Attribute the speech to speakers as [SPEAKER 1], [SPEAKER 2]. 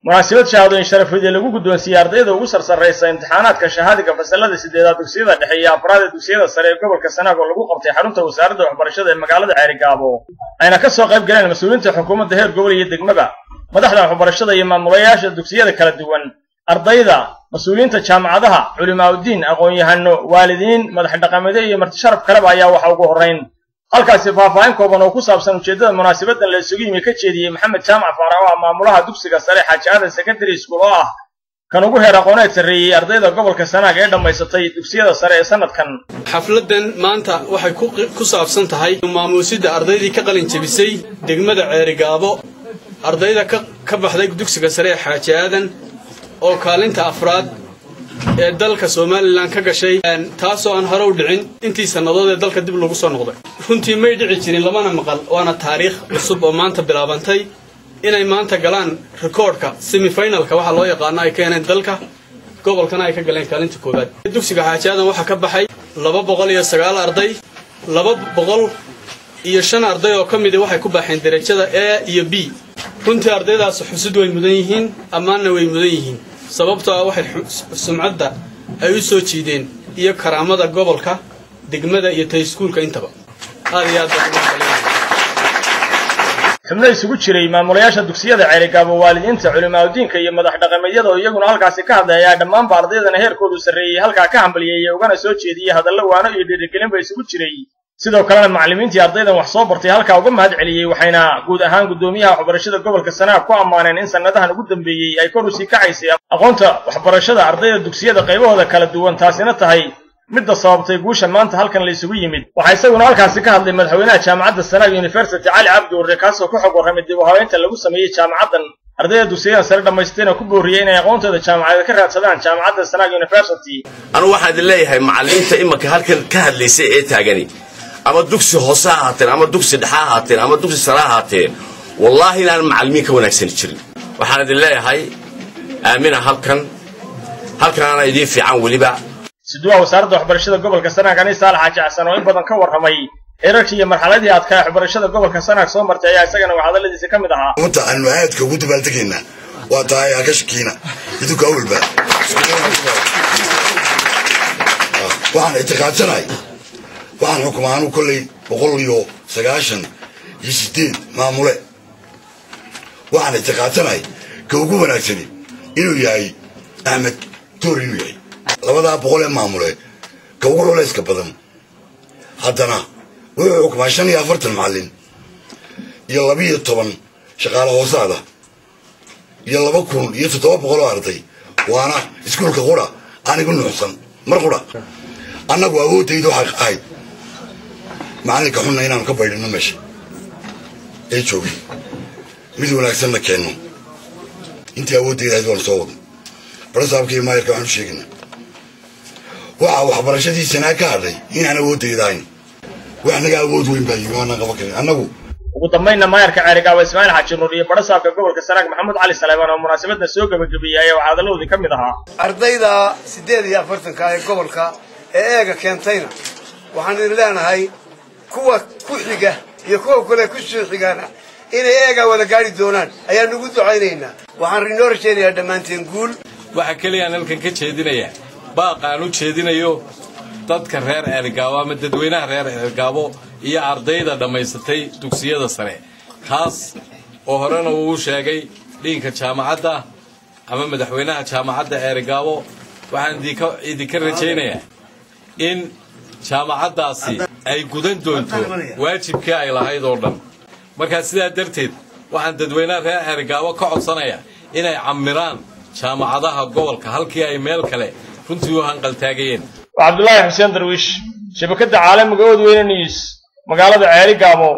[SPEAKER 1] Munaasabad shahaadooyin sharafeed ee lagu guddoonsiiyey ardayda ugu sarsarraysa imtixaanaadka shahaadiga fasalada 8aad dugsiyada dhexe iyo afraad ee dugsiyada sare ee gobolka Sanaag oo lagu qabtay xarunta wasaaradda waxbarashada ee magaalada Ceerigaabo, ayna ka soo qayb galeen mas-uuliyiinta xukuumadda heer gobol iyo degmaba, madaxda waxbarashada iyo maamulayaasha dugsiyada kala duwan, ardayda, mas-uuliyiinta jaamacadaha, culimaaudiin, aqoon-yahano, waalidiin, madax dhaqameedyo iyo marti sharaf kaleba, ayaa waxa ugu horrayn halkaasi faahfaahin kooban oo ku saabsan ujeeddada munaasabadan la isugu yimi ka jeediyey Maxamed Jaamac Faarax oo ah maamulaha dugsiga sare Xaaji Aadan Secondary School, oo ah kan ugu heer aqooneed sarreeyey ardayda gobolka Sanaag ee dhammaysatay dugsiyada sare ee sanadkan.
[SPEAKER 2] Xafladdan maanta waxay ku saabsan tahay maamuusidda ardaydii ka qalin jebisay degmada Ceerigaabo, ardayda ka baxday dugsiga sare ee Xaaji Aadan oo kaalinta afraad ee dalka Somaliland ka gashay, taasoo aan hore u dhicin intii sannadood ee dalka dib lagu soo noqday. Runtii may dhici jirin, lamana maqal, waana taariikh cusub oo maanta bilaabantay inay maanta galaan rikoodhka semifinalka waxaa loo yaqaano ay keeneen dalka, gobolkana ay ka galeen kaalinta koowaad. Dugsiga Xaaji Aadan waxaa ka baxay 209 arday. 205 arday oo ka midi waxay ku baxeen derajada A iyo B. Runtii ardaydaas xusud way mudan yihiin, ammaanna way mudan yihiin, sababtoo ah waxay sumcadda ay u soo jiideen iyo karaamada gobolka, degmada iyo tayskuulka intaba. Aad iyo aad baan.
[SPEAKER 1] Xubno isugu jiray maamulayaasha dugsiyada Ceerigaabo, waalidiinta, culimaadudiinka iyo madax dhaqameedyada oo iyaguna halkaasi ka hadlay ayaa dhammaanba ardaydana heerkoodu sarreeyey halkaa ka hambalyeeyey, ugana soo jeediyey hadallo waano iyo dhiirigelinba isugu jiray. Sidoo kalena macallimiintii ardaydan wax soo bartay halkaa uga mahad celiyey, waxayna guud ahaan guddoomiyaha waxbarashada gobolka Sanaag ku ammaaneen in sannadahan ugu dambeeyey ay kor usii kacaysay aqoonta waxbarashada ardayda dugsiyada qaybahooda kala duwan, taasina tahay midda sababtay guusha maanta halkan la isugu yimid. Waxaa isaguna halkaasi ka hadlay madaxweynaha jaamacadda Sanaag University, Cali Cabdi Urre, kaasoo ku xog warramay dib u habeynta lagu sameeyey jaamacaddan, ardayda dugsiyada sare dhammaystayna ku booriyey inay aqoontooda jaamacadeed ka raadsadaan jaamacadda Sanaag University.
[SPEAKER 3] Anugu waxaan idin leeyahay, macallimiinta imanka halkan ka hadlaysay ee taagani, ama dugsi hoose ha ahaateen, ama dugsi dhexe ha ahaateen, ama dugsi sare ha ahaateen, wallaahi inaan macallimiin ka wanaagsani jirin. Waxaan idin leeyahay, aamina halkan, halkanaana idiin fiican weliba.
[SPEAKER 1] Siduwaha wasaaradda waxbarashada gobolka Sanaag, Ani Saalax Xaaji Xasan, oo in badan ka warramay heerarkii iyo marxaladii adkaa waxbarashada gobolka Sanaag soo martay, ayaa isagana wax hadalladiisa ka mid ahaa:
[SPEAKER 4] Runta aanu aadka ugu dabaaldegaynaa waa tahay ha ka shakiina idinku awalba. Waxaan ictiqaadsanahay, waxaan xukumaa anu kolley 198 maamule, waxaan ictiqaadsanahay ka ugu wanaagsani inuu yahay Axmed Toor, inuu yahay labadaa boqol ee maamule ka ugu culayska badan. Haddana wuxuu xukumaa 45 macallin iyo 12 shaqaale hoosaada iyo 2700 oo arday, waana iskuulka qura aan igu nuuxsan mar qura. Annagu awooddaydu waxay ahayd macallinka xunna inaanu ka baydhino meesha ee joogay, mid wanaagsanna keenno. Intii awooddayda ahayd waanu soo wadno. Barasaabka iyo maayarka waxaan u sheegaynaa waxaa waxbarashadii Sanaa ka hadhay inaan awooddayda ahayn. Wax naga awood weyn baa yimi, waanaan qaban karin annagu.
[SPEAKER 1] Ugu dambaynna maayarka Ceerigaabo, Ismaaciil Xaaji Nuur, iyo barasaabka gobolka Sanaag, Maxamuud Cali Saleymaan, oo munaasabadda soo gebagabeeyey ayaa waxaa hadalladoodii ka mid ahaa:
[SPEAKER 5] Ardayda 48-ka ee gobolka ee eega keentayna waxaan idin leenahay, kuwa ku xiga iyo kuwa kale ku soo xigaana inay eegaa wada gaari doonaan ayaan ugu ducaynaynaa. Waxaan inoo rajaynayaa dhammaanteen guul.
[SPEAKER 6] Waxaa keliyaan halkan ka jeedinayaa baaq aan u jeedinayo dadka reer Ceerigaabo ama dadweynaha reer Ceerigaabo iyo ardayda dhammaysatay dugsiyada sare, kaas oo horena uu sheegay dhiinka jaamacadda ama madaxweynaha jaamacadda Ceerigaabo. Waxaan idinka rajaynayaa in jaamacaddaasi ay gudan doonto waajibkii ay lahayd oo dhan. Markaa sidaa darteed waxaan dadweynaha reer Ceerigaabo ka codsanayaa inay camiraan jaamacadaha gobolka halkii ay meel kale runtii u hanqaltaagayeen.
[SPEAKER 1] Waa Cabdulaahi Xuseen Darwiish, shabakadda caalamiga Oodweyne News, magaalada Ceerigaabo.